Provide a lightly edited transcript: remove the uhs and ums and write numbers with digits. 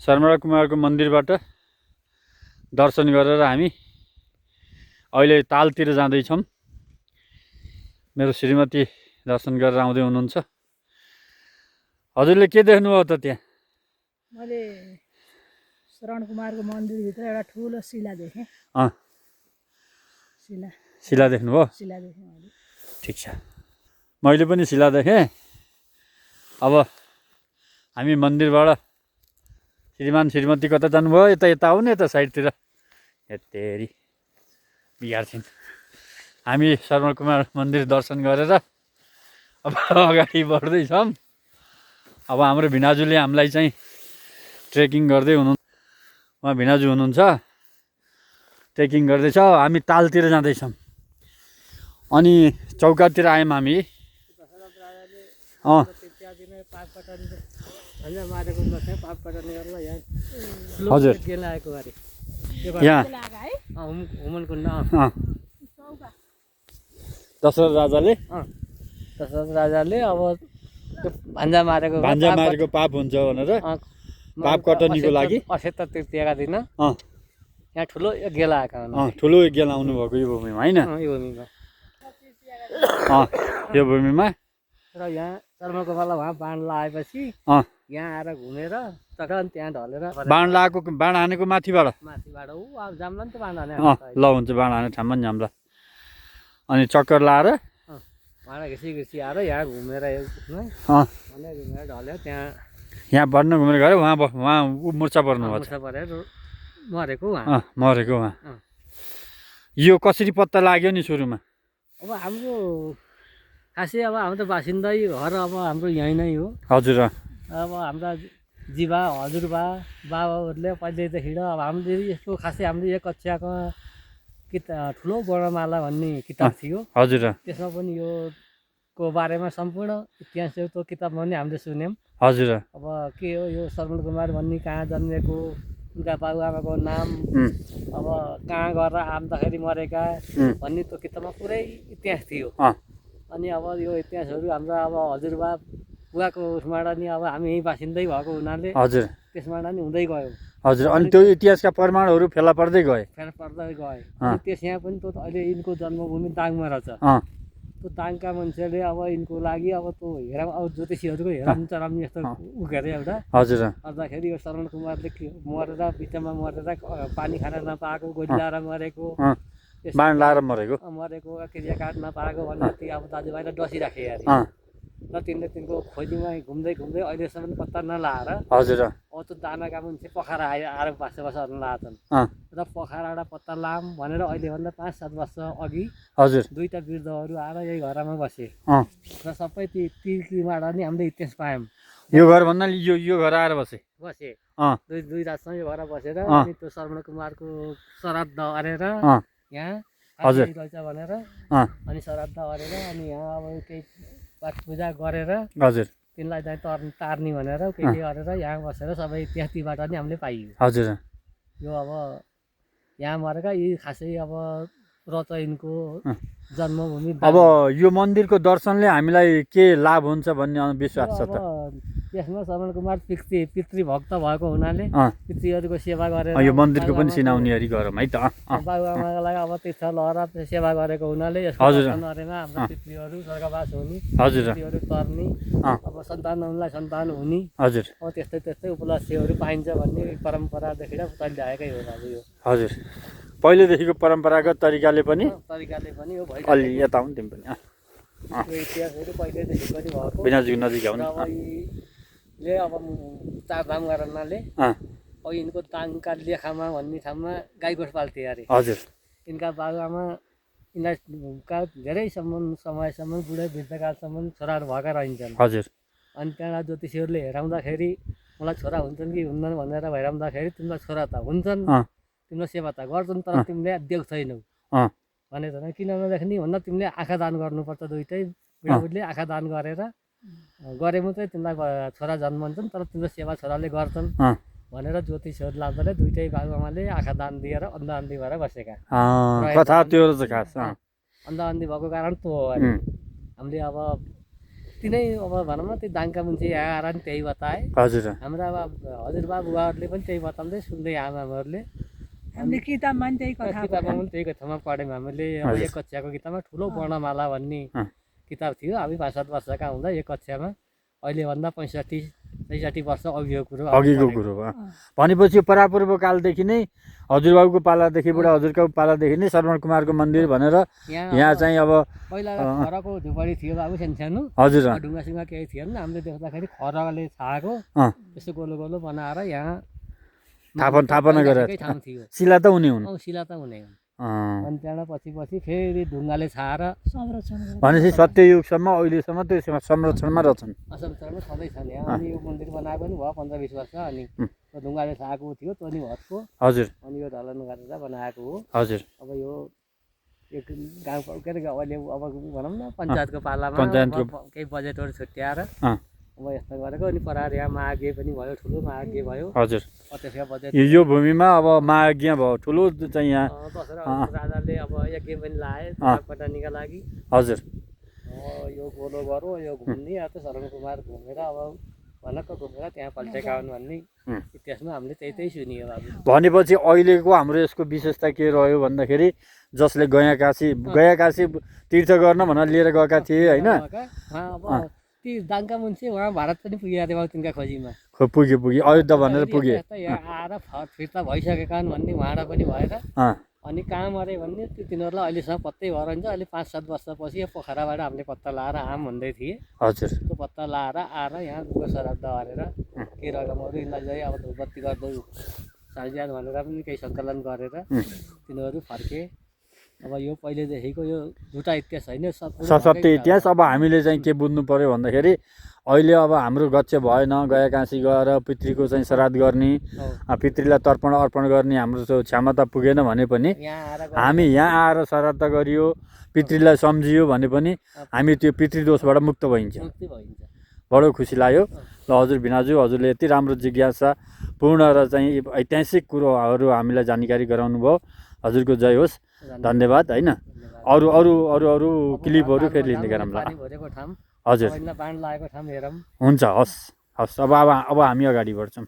शर्मा कुमारको मन्दिरबाट दर्शन गरेर हामी अहिले तालतिर जाँदैछौँ। मेरो श्रीमती दर्शन गरेर आउँदै हुनुहुन्छ। हजुरले के देख्नुभयो त त्यहाँ? मैले शरण कुमारको मन्दिरभित्र एउटा ठुलो शिला देखेँ। शिला देख्नुभयो? शिला देखेँ मैले। ठिक छ, मैले पनि शिला देखेँ। अब हामी मन्दिरबाट श्रीमान श्रीमती कता जानुभयो? यता आउनु, यता साइडतिर। हेतेरी बिहार छिन्। हामी शर्मा कुमार मन्दिर दर्शन गरेर अब अगाडि बढ्दैछौँ। अब हाम्रो भिनाजुले हामीलाई चाहिँ ट्रेकिङ गर्दै हुनु, उहाँ भिनाजु हुनुहुन्छ, ट्रेकिङ गर्दैछ। हामी तालतिर जाँदैछौँ। अनि चौकातिर आयौँ हामी। हजुर, यहाँ दशरथ राजाले अब त्यो भान्जा मारेको पाप हुन्छ भनेर पाप कटनीको लागि अक्षता तृतीयाका दिन यहाँ ठुलो एक गेला आएका हुन्। ठुलो एक गेला आउनु भएको यो भूमिमा, होइन? यो भूमिमा र यहाँ शर्मा कुमारलाई उहाँ बाण लगाएपछि यहाँ आएर घुमेर टक्क त्यहाँ ढलेर बाण हानेको माथिबाट ऊ अब जाम्ला नि त बाण हाने। ल हुन्छ, बाण हाने ठाउँमा नि जाम्ला। अनि चक्कर लाएर भाँडा घिसी आएर यहाँ घुमेर घुमेर ढल्यो। यहाँ बढ्न घुमेर गयो। उहाँ मुर्छा पर्नु मुर्छा परेर मरेको उहाँ। यो कसरी पत्ता लाग्यो नि सुरुमा? अब हाम्रो खासै अब हाम्रो त बासिन्दै घर अब हाम्रो यहीँ नै हो। हजुर। अब हाम्रा जीवा हजुरबा बाबाहरूले पहिल्यैदेखि अब हामीले यसको खासै हाम्रो एक कक्षाको ठुलो वर्णमाला भन्ने किताब थियो। हजुर। त्यसमा पनि यो को बारेमा सम्पूर्ण इतिहास त्यो किताबमा पनि हामीले सुन्यौँ। हजुर। अब के हो यो शरण कुमार भन्ने कहाँ जन्मेको, उनका बाबुआमाको नाम, अब कहाँ गएर आउँदाखेरि मरेका भन्ने त्यो किताबमा पुरै इतिहास थियो। अनि अब यो इतिहासहरू हाम्रो अब हजुरबा बुवाको उसबाट नि अब हामी यहीँ बासिन्दै भएको हुनाले हजुर त्यसबाट नि हुँदै गयो। हजुर। अनि त्यो इतिहासका प्रमाणहरू फेला पर्दै गए। त्यस यहाँ पनि त्यो अहिले यिनको जन्मभूमि दाङमा रहेछ। त्यो दाङका मान्छेले अब यिनको लागि अब त्यो हेराम अब ज्योतिषीहरूको हेराम चराम यस्तो उ के अरे एउटा हजुर गर्दाखेरि यो शरण कुमारले मरेर बिचमा मरेर पानी खान नपाएको, गोली लाएर मरेको, बाण लाएर मरेको क्रिया काट नपाएको भनेर ती अब दाजुभाइलाई डसिराखे अरे। र तिनको खोजीमा घुम्दै अहिलेसम्म पत्ता नलाएर हजुर अब त्यो दानाका मान्छे पखारा आएर बसेर लाछन्। र पखाराबाट पत्ता लाम भनेर अहिलेभन्दा 5-7 वर्ष अघि हजुर दुईटा वृद्धहरू आएर यही घरमा बसे। र सबै तीबाट नि हामीले इतिहास पायौँ। यो घर भन्नाले यो घर आएर बसे दुई रातसम्म यो घर बसेर अनि त्यो शरण कुमारको श्राद्ध अरेर यहाँ रहेछ भनेर अनि श्राद्ध अरेर अनि यहाँ अब केही पाठ पूजा गरेर हजुर तिनलाई चाहिँ तार्ने भनेर के गरेर यहाँ बसेर सबै इतिहासबाट नि हामीले पाइयो। हजुर। यो अब यहाँ मरेका यी खासै अब रच यिनको जन्मभूमि। अब यो मन्दिरको दर्शनले हामीलाई के लाभ हुन्छ भन्ने विश्वास छ त? यसमा शरण कुमार पितृभक्त भएको हुनाले पितृहरूको सेवा गरेर यो मन्दिरको पनि सिनाउनेहरी गरौँ है त। बाबुआमाको लागि अब तीर्थ लहरा सेवा गरेको हुनाले यसको दर्शनहरूमा हाम्रो पितृहरू स्वर्गवास हुने, पितृहरू तर्ने, अब सन्तानहरूलाई सन्तान हुने, हजुर अब त्यस्तै उपलब्धिहरू पाइन्छ भन्ने परम्परादेखि चलि आएकै हो दाजु यो। हजुर। पहिलेदेखिको परम्परागत तरिकाले पनि यो भयो। अलि यता आउनु तिमी पनि। यो इतिहासहरू पहिल्यैदेखि पनि भएको। बिनाजु नजिक आउनु। अब चारधाम गर्नाले अब यिनको दाङका लेखामा भन्ने ठाउँमा गाई गोठ पाल्थे अरे। हजुर। यिनका बाबुआमा यिनीहरूका धेरै समयसम्म बुढै वृद्धकालसम्म छोराहरू भएका रहन्छन्। हजुर। अनि त्यहाँबाट ज्योतिषीहरूले हेराउँदाखेरि मलाई छोरा हुन्छन् कि हुन्नन् भनेर हेराउँदाखेरि तिम्रो छोरा त हुन्छन्, तिम्रो सेवा त गर्छन्, तर तिमीले देख्दैनौ भनेर किन नदेख्ने भन्दा तिमीले आँखा दान गर्नुपर्छ। दुइटै बुढाबुढीले आँखा दान गरे मात्रै तिमीलाई छोरा जन्मन्छन्, तर तिम्रो सेवा छोराले गर्छन् भनेर ज्योतिषहरू लाग्दाले दुइटै बाबुआमाले आँखा दान दिएर अन्धान्धी भएर बसेका। कथा त्यो रहेछ खास। अन्धान्धी भएको कारण त्यो हो। हामीले अब यति नै अब भनौँ न त्यो दाङका मान्छे यहाँ आएर नि त्यही बताए हजुर हाम्रा अब हजुरबा बुबाहरूले पनि त्यही बताउँदै सुन्दै आमाहरूले हामीले किताबमा नि त्यही कथा किताबमा पनि त्यही कथामा पढ्यौँ हामीले अब एक कक्षाको किताबमा ठुलो वर्णमाला भन्ने किताब थियो हामी 5-7 वर्षका हुँदा एक कक्षामा अहिलेभन्दा 65-66 वर्ष अघिको कुरो हो भनेपछि परापूर्व कालदेखि नै हजुरबाबुको पालादेखि बुढा हजुरको पालादेखि नै श्रवण कुमारको मन्दिर भनेर यहाँ चाहिँ अब पहिला खरको झुपडी थियो बाबु सानो हजुर ढुङ्गासिङ्गा केही थिएन हामीले देख्दाखेरि खरले छाएको त्यस्तो गोलो गोलो बनाएर यहाँ थापना गरेर ठाउँ थियो शिला त हुने हुन् शिला त हुने हुन् अनि त्यहाँबाट पछि फेरि ढुङ्गाले छाएर संरक्षण भनेपछि सत्ययुगसम्म अहिलेसम्म त्यो संरक्षणमा रहेछन् संरक्षणमा सधैँ छन् यहाँ अनि यो मन्दिर बनाएको पनि भयो 15-20 वर्ष अनि ढुङ्गाले छाएको थियो त्यो नि भत्को हजुर अनि यो ढलन गरेर बनाएको हो हजुर अब यो एक गाउँ के अरे अहिले अब भनौँ न पञ्चायतको पालामा केही बजेटहरू छुट्याएर अब यस्तो गरेको अनि परार यहाँ महाज्ञ पनि भयो ठुलो महाज्ञ भयो हजुर त्यसका बजेट यो भूमिमा अब महाज्ञ भयो ठुलो चाहिँ यहाँ बसेर राजाले अब यज्ञ पनि लाए पटानीका लागि हजुर यो गोलो गरौँ यो घुम्ने अब त शरण कुमार घुमेर अब भनक्क घुमेर त्यहाँ पल्टेका हुन् भन्ने इतिहासमा हामीले त्यही सुनियो अब भनेपछि अहिलेको हाम्रो यसको विशेषता के रह्यो भन्दाखेरि जसले गया काशी तीर्थ गर्न भनेर लिएर गएका थिए होइन ती दाङका मान्छे उहाँ भारत पनि पुगेका थिए तिनका खोजीमा पुगे अयोध्या भनेर पुगे यहाँ आएर फिर्ता भइसकेका हुन् भन्ने उहाँबाट पनि भएर अनि कहाँ मरे भन्ने तिनीहरूलाई अहिलेसम्म पत्तै भएर हुन्छ अहिले 5-7 वर्षपछि यो पोखराबाट हामीले पत्ता लाएर आम भन्दै थिएँ हजुर त्यो पत्ता लाएर आएर यहाँ दुःख श्राद्ध गरेर के रकमहरू यिनीलाई चाहिँ अब धुपबत्ती गर्दै साँझ्याद भनेर पनि केही सङ्कलन गरेर तिनीहरू फर्के अब यो पहिलेदेखिको यो झुटा इतिहास होइन सत्य इतिहास अब हामीले चाहिँ के बुझ्नु पर्यो भन्दाखेरि अहिले अब हाम्रो गच्छ भएन गया काशी गएर पितृको चाहिँ श्राद्ध गर्ने पितृलाई तर्पण अर्पण गर्ने हाम्रो त्यो क्षमता पुगेन भने पनि हामी यहाँ आएर श्राद्ध गरियो पितृलाई सम्झियो भने पनि हामी त्यो पितृदोषबाट मुक्त भइन्छ बडो खुसी लाग्यो ल हजुर भिनाजु हजुरले यति राम्रो जिज्ञासा पूर्ण र चाहिँ ऐतिहासिक कुरोहरू हामीलाई जानकारी गराउनु भयो हजुरको जय होस् धन्यवाद होइन अरू क्लिपहरू फेरि लिँदै गरौँला हजुर हुन्छ हस् अब हामी अगाडि बढ्छौँ